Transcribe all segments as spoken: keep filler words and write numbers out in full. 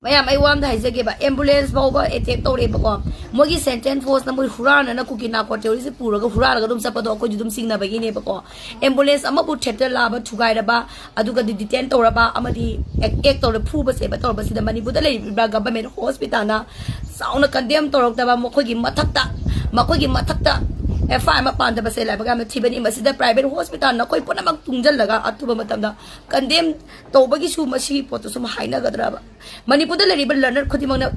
ꯃꯌꯥꯝ, ꯑꯩ ꯋꯥ ꯑꯝꯗ ꯍꯥꯏꯖꯒꯦꯕ, ꯑꯦꯝꯕꯨꯂꯦꯟꯁ ꯐꯥꯎꯕ ꯑꯦꯇꯦꯛ ꯇꯧꯔꯦꯕꯀꯣ꯫ ꯃꯣꯏꯒꯤ ꯁꯦꯟꯇ꯭ꯔꯦꯜ ꯐꯣꯔꯁꯅ ꯃꯣꯏ ꯍꯨꯔꯥꯟꯅꯅ ꯀꯨꯀꯤ ꯅꯥꯔꯀꯣ ꯇꯦꯔꯣꯔꯤꯁꯁꯦ ꯄꯨꯔꯒ ꯍꯨꯔꯥꯜꯂꯒ ꯑꯗꯨꯝ ꯆꯠꯄꯗꯣ ꯑꯩꯈꯣꯏꯁꯨ ꯑꯗꯨꯝ ꯆꯤꯡꯅꯕꯒꯤꯅꯦꯕꯀꯣ꯫ ꯑꯦꯝꯕꯨꯂꯦꯟꯁ ꯑꯃꯕꯨ ꯊꯦꯇꯔ ꯂꯥꯕ ꯊꯨꯒꯥꯏꯔꯕ, ꯑꯗꯨꯒ ꯗꯤꯇꯦꯟ ꯇꯧꯔꯕ ꯑꯃꯗꯤ ꯑꯦꯇꯦꯛ ꯇꯧꯔ ꯐꯨꯕ ꯆꯩꯕ ꯇꯧꯔꯕꯁꯤꯗ ꯃꯅꯤꯄꯨꯔꯗ ꯂꯩꯔꯤꯕ ꯒꯚꯔꯟꯃꯦꯟ ꯍꯣꯁꯄꯤꯇꯥꯜꯅ ꯆꯥꯎꯅ ꯀꯟꯗꯦꯝ ꯇꯧꯔꯛꯇꯕ, ꯃꯈꯣꯏꯒꯤ ꯃꯊꯛꯇ, ꯃꯈꯣꯏꯒꯤ ꯃꯊꯛꯇ ꯑꯦꯐ ꯑꯥꯏ ꯑꯥꯔ ꯑꯃ ꯄꯥꯟꯗꯕꯁꯦ ꯂꯥꯏꯕꯛ ꯌꯥꯝꯅ ꯊꯤꯕꯅꯤ꯫ ꯃꯁꯤꯗ ꯄ꯭ꯔꯥꯏꯚꯦꯠ ꯍꯣꯁꯄꯤꯇꯥꯜ ꯅꯈꯣꯏ ꯄꯨꯝꯅꯃꯛ ꯇꯨꯡꯁꯤꯜꯂꯒ ꯑꯊꯨꯕ ꯃꯇꯝꯗ ꯀꯟꯗꯦꯝ ꯇꯧꯕꯒꯤꯁꯨ ꯃꯁꯤꯒꯤ ꯄꯣꯠꯇꯨ ꯁꯨꯝ ꯍꯥꯏꯅꯒꯗ꯭ꯔꯕ? ꯃꯅꯤꯄꯨꯔꯗ ꯂꯩꯔꯤꯕ ꯂꯔꯅꯔ ꯈꯨꯗꯤꯡꯃꯛꯅ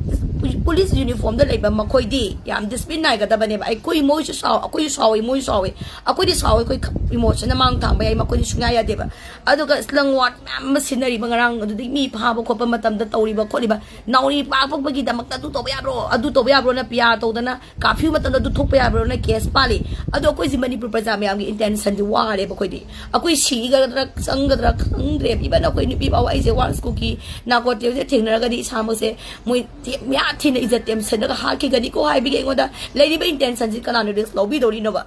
ꯄꯨꯂꯤꯁ ꯌꯨꯅꯤꯐꯣꯔꯝꯗ ꯂꯩꯕ ꯃꯈꯣꯏꯗꯤ ꯌꯥꯝ ꯗꯤꯁꯤꯄ꯭ꯂꯤꯟ ꯅꯥꯏꯒꯗꯕꯅꯦꯕ꯫ ꯑꯩꯈꯣꯏ, ꯃꯣꯏꯁꯨ ꯁꯥꯎ, ꯑꯩꯈꯣꯏꯁꯨ ꯁꯥꯎꯏ, ꯃꯣꯏꯁꯨ ꯁꯥꯎꯏ꯫ ꯑꯩꯈꯣꯏꯗꯤ ꯁꯥꯎꯏ, ꯑꯩꯈꯣꯏ ꯏꯃꯣꯁꯟꯅ ꯃꯥꯡ ꯊꯥꯡꯕ ꯌꯥꯏ, ꯃꯈꯣꯏꯗꯤ ꯁꯨꯡꯌꯥ ꯌꯥꯗꯦꯕ꯫ ꯑꯗꯨꯒ ꯁ꯭ꯂꯪ ꯋꯥꯔꯗ ꯃꯌꯥꯝ ꯑꯃ ꯁꯤꯖꯤꯟꯅꯔꯤꯕ, ꯉꯔꯥꯡ ꯑꯗꯨꯗꯒꯤ ꯃꯤ ꯐꯥꯕ ꯈꯣꯠꯄ ꯃꯇꯝꯗ ꯇꯧꯔꯤꯕ ꯈꯣꯠꯂꯤꯕ, ꯅꯥꯎꯔꯤ ꯄꯥꯛꯄꯒꯤꯗꯃꯛꯇ ꯑꯗꯨ ꯇꯧꯕ ꯌꯥꯕ꯭ꯔꯣ, ꯑꯗꯨ ꯇꯧꯕ ꯌꯥꯕ꯭ꯔꯣꯅ ꯄꯤꯌꯥꯔ ꯇꯧꯗꯅ, ꯀꯥꯔꯐ꯭ꯌꯨ ꯃꯇꯝꯗ ꯑꯗꯨ ꯊꯣꯛꯄ ꯌꯥꯕ꯭ꯔꯣꯅ ꯀꯦꯁ ꯄꯥꯜꯂꯤ꯫ ꯑꯗꯣ ꯑꯩꯈꯣꯏꯁꯤ ꯃꯅꯤꯄꯨꯔ ꯄ꯭ꯔꯖꯥ ꯃꯌꯥꯝꯒꯤ ꯏꯟꯇꯦꯟꯁꯟꯗꯤ ꯋꯥꯔꯦꯕ꯫ ꯑꯩꯈꯣꯏꯗꯤ, ꯑꯩꯈꯣꯏ ꯁꯤꯒꯗ꯭ꯔꯥ ꯆꯪꯒꯗ꯭ꯔꯥ ꯈꯪꯗ꯭ꯔꯦꯕ꯫ ꯏꯚꯟ ꯑꯩꯈꯣꯏ ꯅꯨꯄꯤ ꯐꯥꯎꯕ, ꯑꯩꯁꯦ ꯋꯥꯟꯁ ꯀꯨꯀꯤ ꯅꯥꯔꯀꯣ ꯇꯦꯔꯣꯔꯤꯁꯁꯦ ꯊꯦꯡꯅꯔꯒꯗꯤ ꯏꯁꯥꯃꯛꯁꯦ ꯃꯣꯏ ꯊꯦ-, ꯃꯌꯥ ꯊꯤꯅ ꯏꯖꯠ ꯇꯦꯝꯁꯤꯜꯂꯒ ꯍꯥꯠꯈꯤꯒꯅꯤꯀꯣ ꯍꯥꯏꯕꯒꯤ ꯑꯩꯉꯣꯟꯗ ꯂꯩꯔꯤꯕ ꯏꯟꯇꯦꯟꯁꯟꯁꯤ ꯀꯅꯥꯅ ꯔꯤꯁꯛ ꯂꯧꯕꯤꯗꯧꯔꯤꯅꯣꯕ?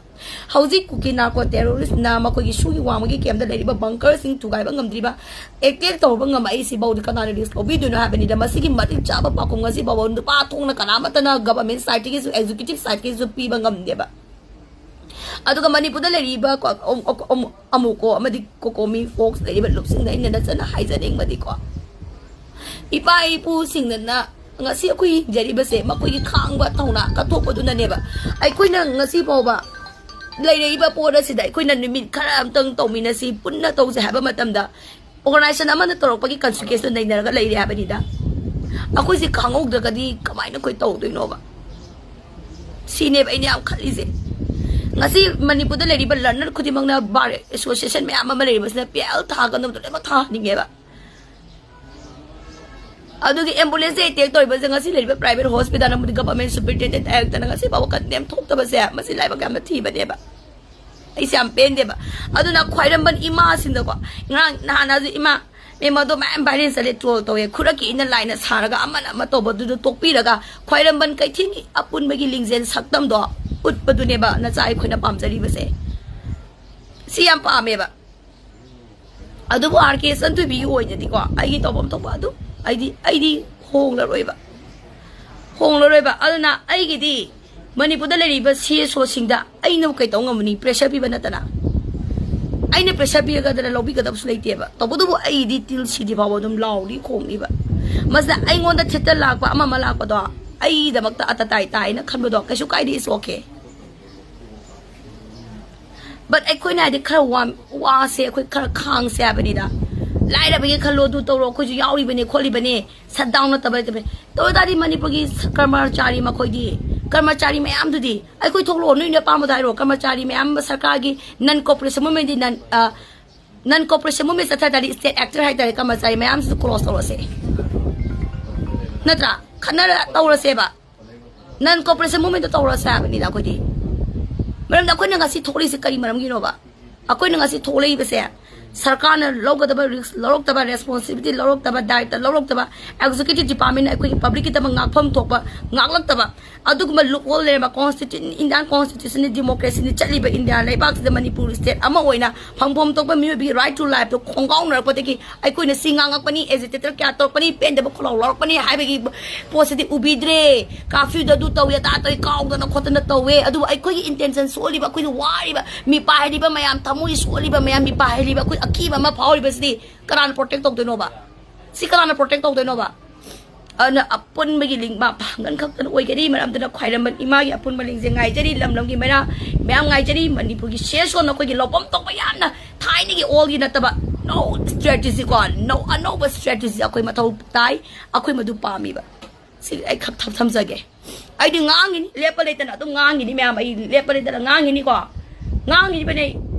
ꯍꯧꯖꯤꯛ ꯀꯨꯀꯤ ꯅꯥꯔꯀꯣ ꯇꯦꯔꯣꯔꯤꯁꯅ ꯃꯈꯣꯏꯒꯤ ꯁꯨꯒꯤ ꯋꯥꯡꯃꯒꯤ ꯀꯦꯝꯗ ꯂꯩꯔꯤꯕ ꯕꯪꯀꯔꯁꯤꯡ ꯊꯨꯒꯥꯏꯕ ꯉꯝꯗ꯭ꯔꯤꯕ, ꯑꯦꯇꯦꯛ ꯇꯧꯕ ꯉꯝꯃꯛꯏꯁꯤꯐꯥꯎꯗꯤ ꯀꯅꯥꯅ ꯔꯤꯁꯛ ꯂꯧꯕꯤꯗꯣꯏꯅꯣ ꯍꯥꯏꯕꯅꯤꯗ꯫ ꯃꯁꯤꯒꯤ ꯃꯇꯤꯛ ꯆꯥꯕ ꯄꯥꯎꯈꯨꯝ ꯉꯁꯤ ꯐꯥꯎꯕ ꯅꯨꯄꯥ ꯊꯣꯛꯅ ꯀꯅꯥꯃꯠꯇꯅ ꯒꯚꯔꯟꯃꯦꯟ ꯁꯥꯏꯠꯇꯒꯤꯁꯨ, ꯑꯦꯛꯖꯤꯀ꯭ꯌꯨꯇꯤꯚ ꯁꯥꯏꯠꯇꯒꯤꯁꯨ ꯄꯤꯕ ꯉꯝꯗꯦꯕ꯫ ꯑꯗꯨꯒ ꯃꯅꯤꯄꯨꯔꯗ ꯂꯩꯔꯤꯕ ꯀꯣ, ꯑꯝ-, ꯑꯝ-, ꯑꯃꯨꯀꯣ ꯑꯃꯗꯤ ꯀꯣꯀꯣꯃꯤ ꯐꯣꯛꯁ ꯂꯩꯔꯤꯕ ꯂꯨꯞꯁꯤꯡꯗ ꯑꯩꯅ ꯅꯠꯆꯅ ꯍꯥꯏꯖꯅꯤꯡꯕꯗꯤꯀꯣ, ꯏꯄꯥ ꯏꯄꯨꯁꯤꯡꯅ ꯉꯁꯤ ꯑꯩꯈꯣꯏ ꯍꯤꯡꯖꯔꯤꯕꯁꯦ ꯃꯈꯣꯏꯒꯤ ꯈꯥꯡꯕ ꯊꯧꯅꯥ ꯀꯠꯊꯣꯛꯄꯗꯨꯅꯅꯦꯕ꯫ ꯑꯩꯈꯣꯏꯅ ꯉꯁꯤ ꯐꯥꯎꯕ ꯂꯩꯔꯛꯏꯕ ꯄꯣꯠ ꯑꯁꯤꯗ ꯑꯩꯈꯣꯏꯅ ꯅꯨꯃꯤꯠ ꯈꯔ ꯑꯝꯇꯪ ꯇꯧꯃꯤꯟꯅꯁꯤ, ꯄꯨꯟꯅ ꯇꯧꯁꯦ ꯍꯥꯏꯕ ꯃꯇꯝꯗ ꯑꯣꯔꯒꯅꯥꯏꯖꯦꯁꯟ ꯑꯃꯅ ꯇꯧꯔꯛꯄꯒꯤ ꯀꯟꯁꯤꯀ꯭ꯋꯦꯟꯁꯇꯣ ꯅꯩꯅꯔꯒ ꯂꯩꯔꯦ ꯍꯥꯏꯕꯅꯤꯗ꯫ ꯑꯩꯈꯣꯏꯁꯦ ꯈꯪꯍꯧꯗ꯭ꯔꯒꯗꯤ ꯀꯃꯥꯏꯅ ꯑꯩꯈꯣꯏ ꯇꯧꯗꯣꯏꯅꯣꯕ? ꯁꯤꯅꯦꯕ ꯑꯩꯅ ꯌꯥꯝ ꯈꯜꯂꯤꯁꯦ꯫ ꯉꯁꯤ ꯃꯅꯤꯄꯨꯔꯗ ꯂꯩꯔꯤꯕ ꯂꯔꯅꯔ ꯈꯨꯗꯤꯡꯃꯛꯅ ꯕꯥꯔ ꯑꯦꯁꯣꯁꯤꯌꯦꯁꯟ ꯃꯌꯥꯝ ꯑꯃ ꯂꯩꯔꯤꯕꯁꯤꯅ ꯄꯤ ꯑꯦꯜ ꯊꯥꯒꯗꯕꯗꯣ ꯂꯣꯏꯅꯃꯛ ꯊꯥꯍꯟꯅꯤꯡꯉꯦꯕ꯫ ꯑꯗꯨꯒꯤ ꯑꯦꯝꯕꯨꯂꯦꯟꯁꯁꯦ ꯑꯦꯇꯦꯛ ꯇꯧꯔꯤꯕꯁꯦ ꯉꯁꯤ ꯂꯩꯔꯤꯕ ꯄ꯭ꯔꯥꯏꯚꯦꯠ ꯍꯣꯁꯄꯤꯇꯥꯜ ꯑꯃꯗꯤ ꯒꯚꯔꯟꯃꯦꯟ ꯁꯨꯄꯔꯤꯟꯇꯦꯟꯗꯦꯟ ꯗꯥꯏꯔꯦꯛꯇꯔꯅ ꯉꯁꯤ ꯐꯥꯎꯕ ꯀꯟꯗꯦꯝ ꯊꯣꯛꯇꯕꯁꯦ, ꯃꯁꯤ ꯂꯥꯏꯕꯛ ꯌꯥꯝꯅ ꯊꯤꯕꯅꯦꯕ꯫ ꯑꯩꯁꯦ ꯌꯥꯝ ꯄꯦꯟꯗꯦꯕ꯫ ꯑꯗꯨꯅ ꯈ꯭ꯋꯥꯏꯔꯝꯕꯟ ꯏꯃꯥꯁꯤꯡꯗꯀꯣ, ꯉꯔꯥꯡ ꯅꯍꯥꯟ ꯑꯗꯨ ꯏꯃꯥ, ꯃꯦꯝ, ꯑꯗꯣ ꯃꯌꯥꯝ ꯚꯥꯏꯔꯦꯜ ꯆꯠꯂꯦ, ꯇ꯭ꯔꯣꯜ ꯇꯧꯋꯦ, ꯈꯨꯔꯛꯀꯤ ꯏꯟꯅ ꯂꯥꯏꯅ ꯁꯥꯔꯒ ꯑꯃꯅ ꯑꯃ ꯇꯧꯕꯗꯨꯗ ꯇꯣꯛꯄꯤꯔꯒ ꯈ꯭ꯋꯥꯏꯔꯝꯕꯟ ꯀꯩꯊꯦꯜꯒꯤ ꯑꯄꯨꯟꯕꯒꯤ ꯂꯤꯡꯖꯦꯜ ꯁꯛꯇꯝꯗꯣ ꯎꯠꯄꯗꯨꯅꯦꯕ ꯅꯆꯥ ꯑꯩꯈꯣꯏꯅ ꯄꯥꯝꯖꯔꯤꯕꯁꯦ꯫ ꯁꯤ ꯌꯥꯝ ꯄꯥꯝꯃꯦꯕ꯫ ꯑꯗꯨꯕꯨ ꯑꯥꯔ ꯀꯦ ꯆꯟꯊꯣꯏꯕꯤꯒꯤ ꯑꯣꯏꯅꯗꯤꯀꯣ, ꯑꯩꯒꯤ ꯇꯧꯐꯝ ꯊꯣꯛꯄ ꯑꯗꯨꯝ, ꯑꯩꯗꯤ, ꯑꯩꯗꯤ ꯍꯣꯡꯂꯔꯣꯏꯕ꯫ ꯍꯣꯡꯂꯔꯣꯏꯕ꯫ ꯑꯗꯨꯅ ꯑꯩꯒꯤꯗꯤ ꯃꯅꯤꯄꯨꯔꯗ ꯂꯩꯔꯤꯕ ꯁꯤ ꯑꯦꯁ ꯑꯣꯁꯤꯡꯗ ꯑꯩꯅ ꯀꯩ ꯇꯧ ꯉꯝꯃꯅꯤ? ꯄ꯭ꯔꯦꯁꯔ ꯄꯤꯕ ꯅꯠꯇꯅ꯫ ꯑꯩꯅ ꯄ꯭ꯔꯦꯁꯔ ꯄꯤꯔꯒꯗꯅ ꯂꯧꯕꯤꯒꯗꯕꯁꯨ ꯂꯩꯇꯦꯕ꯫ ꯇꯧꯕꯇꯕꯨ ꯑꯩꯗꯤ ꯇꯤꯜ ꯁꯤꯗ꯭ꯔꯤ ꯐꯥꯎꯕ ꯑꯗꯨꯝ ꯂꯥꯎꯔꯤ ꯈꯣꯡꯅꯤꯕ꯫ ꯃꯁꯤꯗ ꯑꯩꯉꯣꯟꯗ ꯊꯦꯠꯇ ꯂꯥꯛꯄ ꯑꯃ ꯑꯃ ꯂꯥꯛꯄꯗꯣ ꯑꯩꯒꯤꯗꯃꯛꯇ ꯑꯇꯇꯥꯏ ꯇꯥꯏꯅ ꯈꯟꯕꯗꯣ ꯀꯩꯁꯨ ꯀꯥꯏꯗꯦ, it's okay꯫ But ꯑꯩꯈꯣꯏꯅ ꯍꯥꯏꯗꯤ ꯈꯔ ꯋꯥ-, ꯋꯥꯁꯦ ꯑꯩꯈꯣꯏ ꯈꯔ ꯈꯥꯡꯁꯦ ꯍꯥꯏꯕꯅꯤꯗ꯫ ꯂꯥꯏꯔꯕꯒꯤ ꯈꯜꯂꯣ, ꯑꯗꯨ ꯇꯧꯔꯣ, ꯑꯩꯈꯣꯏꯁꯨ ꯌꯥꯎꯔꯤꯕꯅꯦ ꯈꯣꯠꯂꯤꯕꯅꯦ꯫ ꯁꯠ ꯗꯥꯎꯟ ꯅꯠꯇꯕ ꯂꯩꯇꯕꯅꯦ꯫ ꯇꯧ ꯇꯥꯔꯗꯤ ꯃꯅꯤꯄꯨꯔꯒꯤ ꯀꯔꯃꯆꯥꯔꯤ ꯃꯈꯣꯏꯗꯤ, ꯀꯔꯃꯆꯥꯔꯤ ꯃꯌꯥꯝꯗꯨꯗꯤ ꯑꯩꯈꯣꯏ ꯊꯣꯛꯂꯛꯑꯣ, ꯅꯣꯏꯅ ꯑꯄꯥꯝꯕꯗꯣ ꯍꯥꯏꯔꯣ꯫ ꯀꯔꯃꯆꯥꯔꯤ ꯃꯌꯥꯝ ꯑꯃ ꯁꯔꯀꯥꯔꯒꯤ ꯅꯟ ꯀꯣꯔꯄꯣꯔꯦꯁꯟ ꯃꯨꯞꯃꯦꯟꯗꯤ ꯅꯟ, ꯑ, ꯅꯟ ꯀꯣꯔꯄꯣꯔꯦꯁꯟ ꯃꯨꯞꯃꯦꯟ ꯆꯠꯊ ꯇꯥꯔꯗꯤ ꯁ꯭ꯇꯦꯠ ꯑꯦꯛꯇꯔ ꯍꯥꯏꯇꯥꯔꯦ, ꯀꯔꯃꯆꯥꯔꯤ ꯃꯌꯥꯝꯁꯤꯁꯨ ꯀ꯭ꯂꯣꯁ ꯇꯧꯔꯁꯦ꯫ ꯅꯠꯇ꯭ꯔꯥ? ꯈꯠꯅꯔ ꯇꯧꯔꯁꯦꯕ꯫ ꯅꯟ ꯀꯣꯔꯄꯣꯔꯦꯁꯟ ꯃꯨꯞꯃꯦꯟꯗꯣ ꯇꯧꯔꯁꯦ ꯍꯥꯏꯕꯅꯤꯗ ꯑꯩꯈꯣꯏꯗꯤ꯫ ꯃꯔꯝꯗꯤ ꯑꯩꯈꯣꯏꯅ ꯉꯁꯤ ꯊꯣꯛꯂꯛꯏꯁꯦ ꯀꯔꯤ ꯃꯔꯝꯒꯤꯅꯣꯕ? ꯑꯩꯈꯣꯏꯅ ꯉꯁꯤ ꯊꯣꯛꯂꯛꯏꯕꯁꯦ ꯁꯔꯀꯥꯔꯅ ꯂꯧꯒꯗꯕ ꯔꯤꯛꯁ ꯂꯧꯔꯛꯇꯕ, ꯔꯦꯁꯄꯣꯟꯁꯤꯕꯤꯂꯤꯇꯤ ꯂꯧꯔꯛꯇꯕ, ꯗꯥꯏꯔꯦꯛꯇ ꯂꯧꯔꯛꯇꯕ, ꯑꯦꯛꯖꯤꯀ꯭ꯌꯨꯇꯤꯚ ꯗꯤꯄꯥꯔꯠꯃꯦꯟꯅ ꯑꯩꯈꯣꯏꯒꯤ ꯄꯕ꯭ꯂꯤꯛꯀꯤꯗꯃꯛ ꯉꯥꯛꯐꯝ ꯊꯣꯛꯄ ꯉꯥꯛꯂꯛꯇꯕ, ꯑꯗꯨꯒꯨꯝꯕ ꯂꯨꯞꯍꯣꯜ ꯂꯩꯔꯝꯕ ꯀꯣꯟꯁꯇꯤꯇ꯭ꯌꯨꯁꯟ, ꯏꯟꯗꯤꯌꯥꯟ ꯀꯣꯟꯁꯇꯤꯇ꯭ꯌꯨꯁꯟꯅꯤ, ꯗꯤꯃꯣꯀ꯭ꯔꯦꯁꯤꯅꯤ ꯆꯠꯂꯤꯕ ꯏꯟꯗꯤꯌꯥ ꯂꯩꯕꯥꯛꯁꯤꯗ ꯃꯅꯤꯄꯨꯔ ꯁ꯭ꯇꯦꯠ ꯑꯃ ꯑꯣꯏꯅ ꯐꯪꯐꯝ ꯊꯣꯛꯄ ꯃꯤꯑꯣꯏꯕꯒꯤ right to lifeꯇꯣ ꯈꯣꯡꯒꯥꯎꯅꯔꯛꯄꯗꯒꯤ ꯑꯩꯈꯣꯏꯅ ꯁꯤ ꯉꯥꯡꯉꯛꯄꯅꯤ, ꯑꯦꯖꯤꯇꯦꯇꯔ ꯀꯌꯥ ꯇꯧꯔꯛꯄꯅꯤ, ꯄꯦꯟꯗꯕ ꯈꯣꯜꯂꯥꯎ ꯂꯥꯎꯔꯛꯄꯅꯤ ꯍꯥꯏꯕꯒꯤ ꯄꯣꯠꯁꯤꯗꯤ ꯎꯕꯤꯗ꯭ꯔꯦ꯫ ꯀꯥꯔꯐ꯭ꯌꯨꯗ ꯑꯗꯨ ꯇꯧꯏ, ꯑꯗꯥ ꯇꯧꯏ, ꯀꯥꯎꯗꯅ ꯈꯣꯠꯇꯅ ꯇꯧꯋꯦ꯫ ꯑꯗꯨꯕꯨ ꯑꯩꯈꯣꯏꯒꯤ ꯏꯟꯇꯦꯟꯁꯟ ꯁꯣꯛꯍꯜꯂꯤꯕ, ꯑꯩꯈꯣꯏꯅ ꯋꯥꯔꯤꯕ, ꯃꯤꯄꯥꯏꯍꯜꯂꯤꯕ ꯃꯌꯥꯝ, ꯊꯃꯣꯏ ꯁꯣꯛꯍꯜꯂꯤꯕ ꯃꯌꯥꯝ, ꯃꯤꯄꯥꯏꯍꯜꯂꯤꯕ, ꯑꯩꯈꯣꯏ ꯑꯀꯤꯕ ꯑꯃ ꯐꯥꯎꯔꯤꯕꯁꯤꯗꯤ ꯀꯅꯥꯅ ꯄ꯭ꯔꯣꯇꯦꯛ ꯇꯧꯗꯣꯏꯅꯣꯕ? ꯁꯤ ꯀꯅꯥꯅ ꯄ꯭ꯔꯣꯇꯦꯛ ꯇꯧꯗꯣꯏꯅꯣꯕ? ꯑꯗꯨꯅ ꯑꯄꯨꯟꯕꯒꯤ ꯂꯤꯡ ꯃꯥ ꯄꯥꯡꯒꯜ ꯈꯛꯇꯅ ꯑꯣꯏꯒꯅꯤ꯫ ꯃꯔꯝ ꯑꯗꯨꯅ ꯈ꯭ꯋꯥꯏꯔꯝꯕꯟ ꯏꯃꯥꯒꯤ ꯑꯄꯨꯟꯕ ꯂꯤꯡꯖꯦꯜ ꯉꯥꯏꯖꯔꯤ, ꯂꯝ ꯂꯝꯒꯤ ꯃꯩꯔꯥ ꯃꯌꯥꯝ ꯉꯥꯏꯖꯔꯤ꯫ ꯃꯅꯤꯄꯨꯔꯒꯤ ꯁꯦꯁꯣꯟ ꯑꯩꯈꯣꯏꯒꯤ ꯂꯧꯐꯝ ꯊꯣꯛꯄ ꯌꯥꯝꯅ ꯊꯥꯏꯅꯒꯤ ꯑꯣꯜꯒꯤ ꯅꯠꯇꯕ, no strategy ꯀꯣ, no, ꯑꯅꯧꯕ ꯁ꯭ꯇ꯭ꯔꯦꯇꯦꯖꯤ ꯑꯩꯈꯣꯏ ꯃꯊꯧ ꯇꯥꯏ꯫ ꯑꯩꯈꯣꯏ ꯃꯗꯨ ꯄꯥꯝꯃꯤꯕ꯫ ꯁꯤ ꯑꯩ ꯈꯛ ꯊꯝ-, ꯊꯝꯖꯒꯦ꯫ ꯑꯩꯗꯤ ꯉꯥꯡꯉꯤꯅꯤ, ꯂꯦꯞꯄ ꯂꯩꯇꯅ ꯑꯗꯨꯝ ꯉꯥꯡꯉꯤꯅꯤ ꯃꯌꯥꯝ, ꯑꯩ ꯂꯦꯞꯄ ꯂꯩꯇꯅ ꯉꯥꯡꯉꯤꯅꯤꯀꯣ꯫ ꯉꯥꯡꯉꯤꯕꯅꯦ꯫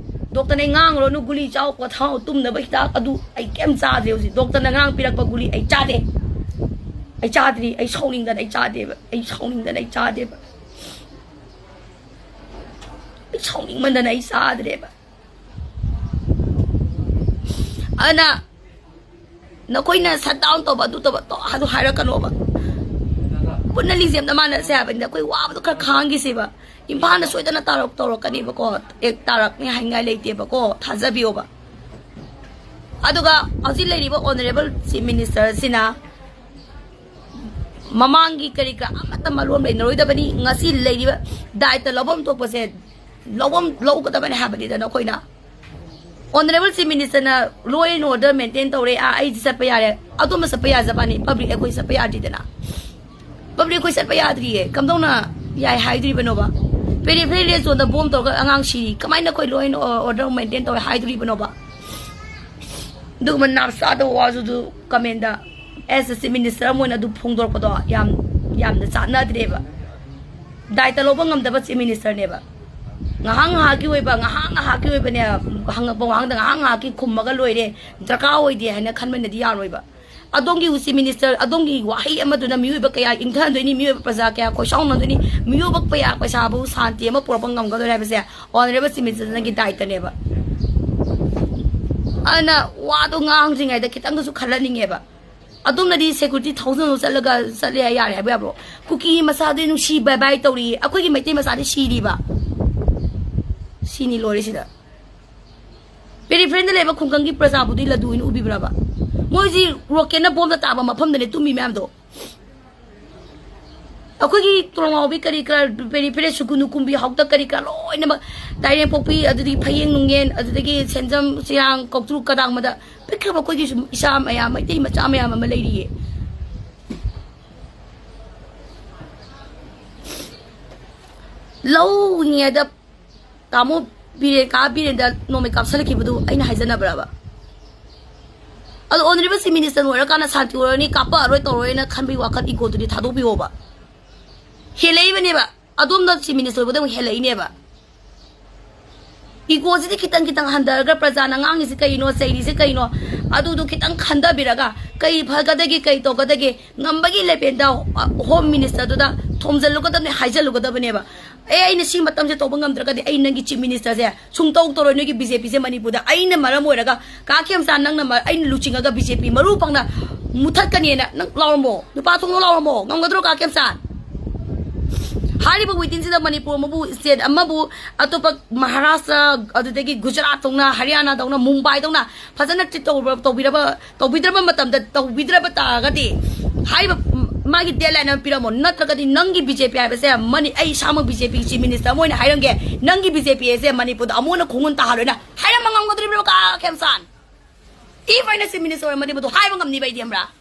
ꯗꯣꯛꯇꯔꯅ ꯑꯩ ꯉꯥꯡꯉꯨꯔꯅꯨ, ꯒꯨꯂꯤ ꯆꯥꯎ, ꯄꯣꯊꯥꯎ, ꯇꯨꯝꯅꯕ ꯍꯤꯗꯥꯛ ꯑꯗꯨ ꯑꯩ ꯀꯩꯝ ꯆꯥꯗ꯭ꯔꯦ ꯍꯧꯖꯤꯛ꯫ ꯗꯣꯛꯇꯔꯅ ꯉꯥꯡ ꯄꯤꯔꯛꯄ ꯒꯨꯂꯤ ꯑꯩ ꯆꯥꯗꯦ꯫ ꯑꯩ ꯆꯥꯗ꯭ꯔꯤ, ꯑꯩ ꯁꯥꯎꯅꯤꯡꯗꯅ ꯑꯩ ꯆꯥꯗꯦꯕ꯫ ꯑꯩ ꯁꯥꯎꯅꯤꯡꯗꯅ ꯑꯩ ꯆꯥꯗꯦꯕ꯫ ꯑꯩ ꯁꯥꯎꯅꯤꯡꯃꯟꯗꯅ ꯑꯩ ꯆꯥꯗ꯭ꯔꯦꯕ꯫ ꯑꯗꯨꯅ ꯅꯈꯣꯏꯅ ꯁꯠ ꯗꯥꯎꯟ ꯇꯧꯕ, ꯑꯗꯨ ꯇꯧꯕ, ꯇꯧ-, ꯑꯗꯨ ꯍꯥꯏꯔꯛꯀꯅꯣꯕ꯫ ꯄꯨꯟꯅ ꯂꯤꯡꯖꯦꯜꯗ ꯃꯥꯟꯅꯁꯦ ꯍꯥꯏꯕꯅꯤꯗ꯫ ꯑꯩꯈꯣꯏ ꯋꯥꯕꯗꯣ ꯈꯔ ꯈꯥꯡꯈꯤꯁꯦꯕ꯫ ꯏꯝꯐꯥꯜꯗ ꯁꯣꯏꯗꯅ ꯇꯥꯔꯛ-, ꯇꯧꯔꯛꯀꯅꯦꯕꯀꯣ꯫ ꯑꯦ, ꯇꯥꯔꯛꯅꯤ ꯍꯥꯏꯅꯤꯡꯉꯥꯏ ꯂꯩꯇꯦꯕꯀꯣ꯫ ꯊꯥꯖꯕꯤꯌꯣꯕ꯫ ꯑꯗꯨꯒ ꯍꯧꯖꯤꯛ ꯂꯩꯔꯤꯕ ꯑꯣꯅꯔꯦꯕꯜ ꯆꯤꯐ ꯃꯤꯅꯤꯁꯇꯔꯁꯤꯅ ꯃꯃꯥꯡꯒꯤ ꯀꯔꯤ ꯀꯔꯥ ꯑꯃꯠꯇ ꯃꯔꯣꯟ ꯂꯩꯅꯔꯣꯏꯗꯕꯅꯤ꯫ ꯉꯁꯤ ꯂꯩꯔꯤꯕ ꯗꯥꯏꯇ ꯂꯧꯐꯝ ꯊꯣꯛꯄꯁꯦ ꯂꯧꯐꯝ ꯂꯧꯒꯗꯕꯅꯤ ꯍꯥꯏꯕꯅꯤꯗ ꯅꯈꯣꯏꯅ꯫ Honourable Chief Minister ꯅ law and order maintain ꯇꯧꯔꯦ, ꯑꯥ, ꯑꯩꯗꯤ ꯆꯠꯄ ꯌꯥꯔꯦ, ꯑꯗꯣꯝꯗ ꯆꯠꯄ ꯌꯥꯖꯕꯅꯤ, public ꯑꯩꯈꯣꯏ ꯆꯠꯄ ꯌꯥꯗ꯭ꯔꯤꯗꯅ꯫ Public ꯑꯩꯈꯣꯏ ꯆꯠꯄ ꯌꯥꯗ꯭ꯔꯤꯌꯦ, ꯀꯝꯗꯧꯅ ꯌꯥꯏ ꯍꯥꯏꯗ꯭ꯔꯤꯕꯅꯣꯕ? Peripheral zone ꯗ bomb ꯇꯧꯔꯒ ꯑꯉꯥꯡ ꯁꯤꯔꯤ, ꯀꯃꯥꯏꯅ ꯑꯩꯈꯣꯏ law and order maintain ꯇꯧꯔꯦ ꯍꯥꯏꯗꯣꯔꯤꯕꯅꯣꯕ? ꯑꯗꯨꯒꯨꯝꯕ ꯅꯥꯞ ꯆꯥꯗꯕ ꯋꯥꯁꯨ ꯑꯗꯨ comment the as a Chief Minister ꯑꯃ ꯑꯣꯏꯅ ꯑꯗꯨ ꯐꯣꯡꯗꯣꯔꯛꯄꯗꯣ ꯌꯥꯝ, ꯌꯥꯝꯅ ꯆꯥꯟꯅꯗ꯭ꯔꯦꯕ꯫ ꯗꯥꯏꯇ ꯂꯧꯕ ꯉꯝꯗꯕ Chief Minister ꯅꯦꯕ꯫ ꯉꯥꯏꯍꯥꯛ ꯉꯥꯏꯍꯥꯛꯀꯤ ꯑꯣꯏꯕ, ꯉꯥꯏꯍꯥꯛ ꯉꯥꯏꯍꯥꯛꯀꯤ ꯑꯣꯏꯕꯅꯦ, ꯍꯪꯉꯛꯄ ꯋꯥꯍꯪꯗ ꯉꯥꯏꯍꯥꯛ ꯉꯥꯏꯍꯥꯛꯀꯤ ꯈꯨꯝꯃꯒ ꯂꯣꯏꯔꯦ, ꯗꯔꯀꯥꯔ ꯑꯣꯏꯗꯦ ꯍꯥꯏꯅ ꯈꯟꯕꯅꯗꯤ ꯌꯥꯔꯣꯏꯕ꯫ ꯑꯗꯣꯝꯒꯤ Chief Minister, ꯑꯗꯣꯝꯒꯤ ꯋꯥꯍꯩ ꯑꯃꯗꯨꯅ ꯃꯤꯑꯣꯏꯕ ꯀꯌꯥ ꯏꯪꯊꯍꯟꯗꯣꯏꯅꯤ, ꯃꯤꯑꯣꯏꯕ ꯄ꯭ꯔꯖꯥ ꯀꯌꯥ ꯈꯣꯏꯁꯥꯎꯅꯗꯣꯏꯅꯤ, ꯃꯤꯑꯣꯏꯕ ꯀꯌꯥ ꯄꯩꯁꯥꯕꯨ ꯁꯥꯟꯇꯤ ꯑꯃ ꯄꯨꯔꯛꯄ ꯉꯝꯒꯗꯣꯏꯅꯤ ꯍꯥꯏꯕꯁꯦ Honourable Chief Minister ꯅꯪꯒꯤ ꯗꯥꯏꯇꯅꯦꯕ꯫ ꯑꯗꯨꯅ ꯋꯥꯗꯣ ꯉꯥꯡꯗ꯭ꯔꯤꯉꯩꯗ ꯈꯤꯇꯪꯗꯁꯨ ꯈꯜꯍꯟꯅꯤꯡꯉꯦꯕ꯫ ꯑꯗꯣꯝꯅꯗꯤ security thousand ꯆꯠꯂꯒ ꯆꯠꯂꯦ ꯌꯥꯔꯦ ꯍꯥꯏꯕ ꯌꯥꯕ꯭ꯔꯣ? ꯀꯨꯀꯤ ꯃꯆꯥꯗꯤ ꯅꯨꯡꯁꯤ bye bye ꯇꯧꯔꯤ, ꯑꯩꯈꯣꯏꯒꯤ ꯃꯩꯇꯩ ꯃꯆꯥꯗꯤ ꯁꯤꯔꯤꯕ꯫ ꯁꯤꯅꯤ ꯂꯣꯏꯔꯦ ꯁꯤꯗ꯫ Peripheral ꯗ ꯂꯩꯕ ꯈꯨꯡꯒꯪꯒꯤ ꯄ꯭ꯔꯖꯥꯕꯨꯗꯤ ꯂꯗꯨ ꯑꯣꯏꯅ ꯎꯕꯤꯕ꯭ꯔꯕ? ꯃꯣꯏꯁꯤ rocket ꯅ bomb ꯗ ꯇꯥꯕ ꯃꯐꯝꯗꯅꯦ ꯇꯨꯝꯃꯤ ꯃꯌꯥꯝꯗꯣ꯫ ꯑꯩꯈꯣꯏꯒꯤ ꯇꯣꯔꯣꯡꯉꯥꯎꯕꯤ ꯀꯔꯤ ꯀꯔꯥ, Peripheral ꯁꯨꯒꯨꯅꯨ ꯀꯨꯝꯕꯤ ꯍꯥꯎꯇ ꯀꯔꯤ ꯀꯔꯥ ꯂꯣꯏꯅꯃꯛ, ꯇꯥꯏꯔꯦꯝꯄꯣꯛꯄꯤ, ꯑꯗꯨꯗꯒꯤ ꯐꯌꯦꯡ ꯅꯨꯡꯉꯦꯟ, ꯑꯗꯨꯗꯒꯤ ꯁꯦꯟꯖꯝ, ꯆꯤꯔꯥꯡ, ꯀꯧꯇ꯭ꯔꯨꯛ, ꯀꯗꯥꯡꯃꯗ ꯄꯤꯛꯈ꯭ꯔꯕ ꯑꯩꯈꯣꯏꯒꯤ ꯁꯨꯝ ꯏꯆꯥ ꯃꯌꯥꯝ, ꯃꯩꯇꯩ ꯃꯆꯥ ꯃꯌꯥꯝ ꯑꯃ ꯂꯩꯔꯤꯌꯦ꯫ ꯂꯧ ꯎꯔꯤꯉꯩꯗ ꯇꯥꯃꯣ ꯕꯤꯔꯦꯟ, ꯀꯥ ꯕꯤꯔꯦꯟꯗ ꯅꯣꯡꯃꯩ ꯀꯥꯞꯁꯤꯜꯂꯛꯈꯤꯕꯗꯨ ꯑꯩꯅ ꯍꯥꯏꯖꯅꯕ꯭ꯔꯕ? ꯑꯗꯣ Honourable Chief Minister ꯑꯣꯏꯔꯀꯥꯟꯗ ꯁꯥꯟꯇꯤ ꯑꯣꯏꯔꯅꯤ, ꯀꯥꯞꯄꯛꯑꯔꯣꯏ ꯇꯧꯔꯣꯏꯅ ꯈꯟꯕꯒꯤ ꯋꯥꯈꯜ, ego ꯗꯨꯗꯤ ꯊꯥꯗꯣꯛꯄꯤꯌꯣꯕ꯫ ꯍꯦꯜꯂꯛꯏꯕꯅꯦꯕ, ꯑꯗꯣꯝꯗ Chief Minister ꯑꯣꯏꯕꯗ ꯑꯃꯨꯛ ꯍꯦꯜꯂꯛꯏꯅꯦꯕ꯫ Ego ꯁꯤꯗꯤ ꯈꯤꯇꯪ ꯈꯤꯇꯪ ꯍꯟꯊꯔꯒ ꯄ꯭ꯔꯖꯥꯅ ꯉꯥꯡꯉꯤꯁꯤ ꯀꯩꯅꯣ, ꯆꯩꯔꯤꯁꯤ ꯀꯩꯅꯣ, ꯑꯗꯨꯗꯣ ꯈꯤꯇꯪ ꯈꯟꯊꯕꯤꯔꯒ ꯀꯩ ꯐꯒꯗꯒꯦ, ꯀꯩ ꯇꯧꯒꯗꯒꯦ, ꯉꯝꯕꯒꯤ level ꯗ Home Minister ꯗꯨꯗ ꯊꯣꯝꯖꯤꯜꯂꯨꯒꯗꯕꯅꯦ, ꯍꯥꯏꯖꯜꯂꯨꯒꯗꯕꯅꯦꯕ꯫ ꯑꯦ, ꯑꯩꯅ ꯁꯤ ꯃꯇꯝꯁꯦ ꯇꯧꯕ ꯉꯝꯗ꯭ꯔꯒꯗꯤ ꯑꯩ ꯅꯪꯒꯤ Chief Minister ꯁꯦ ꯁꯨꯡꯇꯧ ꯇꯧꯔꯣꯏ, ꯅꯣꯏꯒꯤ BJP ꯁꯦ ꯃꯅꯤꯄꯨꯔꯗ ꯑꯩꯅ ꯃꯔꯝ ꯑꯣꯏꯔꯒ꯫ ꯀꯥ ꯈꯦꯝꯆꯥꯟ, ꯅꯪꯅ ꯃ-, ꯑꯩꯅ ꯂꯨꯆꯤꯡꯉꯒ BJP ꯃꯔꯨ ꯐꯪꯅ ꯃꯨꯊꯠꯀꯅꯤꯅ ꯅꯪ ꯂꯥꯎꯔꯝꯃꯣ, ꯅꯨꯄꯥ ꯊꯣꯛꯅ ꯂꯥꯎꯔꯝꯃꯣ, ꯉꯝꯒꯗ꯭ꯔꯣ ꯀꯥ ꯈꯦꯝꯆꯥꯟ? ꯍꯥꯏꯔꯤꯕ within ꯁꯤꯗ ꯃꯅꯤꯄꯨꯔ ꯑꯃꯕꯨ, state ꯑꯃꯕꯨ ꯑꯇꯣꯞꯄ ꯃꯍꯥꯔꯥꯁꯇ꯭ꯔ, ꯑꯗꯨꯗꯒꯤ ꯒꯨꯖꯔꯥꯠ ꯇꯧꯅ, ꯍꯔꯤꯌꯥꯅꯥ ꯇꯧꯅ, ꯃꯨꯝꯕꯥꯏ ꯇꯧꯅ ꯐꯖꯅ treat ꯇꯧꯕ-, ꯇꯧꯕꯤꯔꯕ, ꯇꯧꯕꯤꯗ꯭ꯔꯕ ꯃꯇꯝꯗ, ꯇꯧꯕꯤꯗ꯭ꯔꯕ ꯇꯥꯔꯒꯗꯤ ꯍꯥꯏꯔꯤꯕ, ꯎꯝ, ꯃꯥꯒꯤ deadline ꯑꯃ ꯄꯤꯔꯝꯃꯣ, ꯅꯠꯇ꯭ꯔꯒꯗꯤ ꯅꯪꯒꯤ BJP ꯍꯥꯏꯕꯁꯦ ꯃꯅꯤ-, ꯑꯩ ꯏꯁꯥꯃꯛ BJP ꯒꯤ Chief Minister ꯑꯃ ꯑꯣꯏꯅ ꯍꯥꯏꯔꯝꯒꯦ, ꯅꯪꯒꯤ BJP ꯑꯁꯦ ꯃꯅꯤꯄꯨꯔꯗ ꯑꯃꯨꯛ ꯍꯟꯅ ꯈꯣꯡꯒꯨꯟ ꯇꯥꯍꯜꯂꯣꯏꯅ ꯍꯥꯏꯔꯝꯕ ꯉꯝꯒꯗꯧꯔꯤꯕ꯭ꯔꯣ, ꯀꯥ ꯈꯦꯝꯆꯥꯟ? If ꯑꯩꯅ Chief Minister ꯑꯣꯏꯔꯝꯃꯗꯤ ꯃꯗꯨ ꯍꯥꯏꯕ ꯉꯝꯅꯤꯕ ꯑꯩꯗꯤ, ꯈꯪꯕ꯭ꯔꯥ?